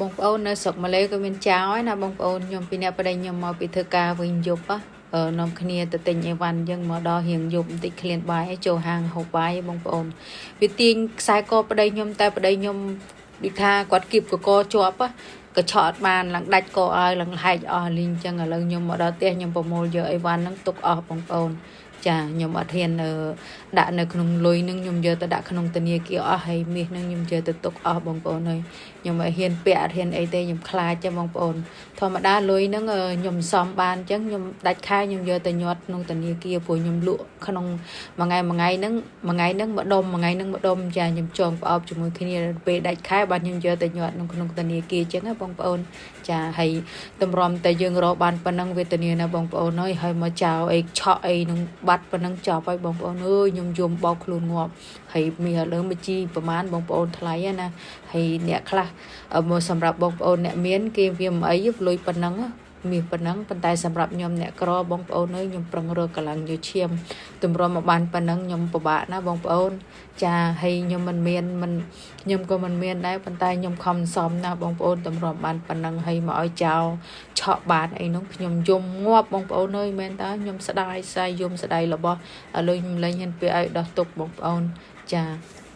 បងប្អូននៅស្រុកម៉ាឡេក៏មានចោលហើយណាបងប្អូនខ្ញុំពីអ្នកប្តីខ្ញុំមកពីធ្វើការវិញយប់អឺនាំគ្នាទៅទិញអីវ៉ាន់អញ្ចឹងមកដល់រៀងយប់បន្តិចឃ្លានបាយហើយចូលហាងហូបបាយបងប្អូនវាទាញខ្សែកប្តីខ្ញុំតែប្តីខ្ញុំដូចថាគាត់គៀបកកជាប់កឆក់អត់បានឡើងដាច់កឲ្យឡើងហែកអស់លីងអញ្ចឹងឥឡូវខ្ញុំមកដល់ផ្ទះខ្ញុំប្រមូលយកអីវ៉ាន់ហ្នឹងទុកអស់បងប្អូនចាខ្ញុំអត់ហ៊ានដាក់នៅក្នុងលុយនឹងខ្ញុំយកទៅដាក់ក្នុងធនាគារអស់ហើយមាសនឹងខ្ញុំយកទៅទុកអស់បងប្អូនហើយខ្ញុំអត់ហ៊ានពាក់អត់ហ៊ានអីទេខ្ញុំខ្លាចទេបងប្អូនធម្មតាលុយហ្នឹងខ្ញុំសំបានអញ្ចឹងខ្ញុំដាច់ខែខ្ញុំយកទៅញាត់ក្នុងធនាគារព្រោះខ្ញុំលក់ក្នុងមួយថ្ងៃមួយថ្ងៃហ្នឹងមួយថ្ងៃហ្នឹងម្ដុំមួយថ្ងៃហ្នឹងម្ដុំចាខ្ញុំចងប្រអប់ជាមួយគ្នាពេលដាច់ខែបាទខ្ញុំយកទៅញាត់ក្នុងក្នុងធនាគារអញ្ចឹងណាបងប្អូនចាហើយតម្រាំតែយើងរកបានប៉ុណ្ណឹងវេទនាណាបងប្អូនហើយហើយមកចោលអីឆក់អីនឹងបាត់ប៉ុណ្ណឹងចប់ហើយបងប្អូនអើយខ្ញុំយំបោកខ្លួនងាប់ហើយមានឥឡូវមកជីប្រហែលបងប្អូនថ្លៃណាហើយអ្នកខ្លះមកសម្រាប់បងប្អូនអ្នកមានគេវាមិនអីលុយប៉ុណ្ណឹងមាសប៉ុណ្ណឹងប៉ុន្តែសម្រាប់ខ្ញុំអ្នកក្របងប្អូនអើយខ្ញុំប្រឹងរកកម្លាំងយកឈាមទម្រាំមកបានប៉ុណ្ណឹងខ្ញុំពិបាកណាបងប្អូនចាហើយខ្ញុំមិនមានមិនខ្ញុំក៏មិនមានដែរប៉ុន្តែខ្ញុំខំសំណាស់បងប្អូនទម្រាំបានប៉ុណ្ណឹងហើយមកឲ្យចោលឆក់បានអីនោះខ្ញុំយំងាប់បងប្អូនអើយមែនតើខ្ញុំស្ដាយស្ដាយយំស្ដាយរបស់ឥឡូវខ្ញុំលែងហ៊ានពាក់ឲ្យដោះទុកបងប្អូនចា។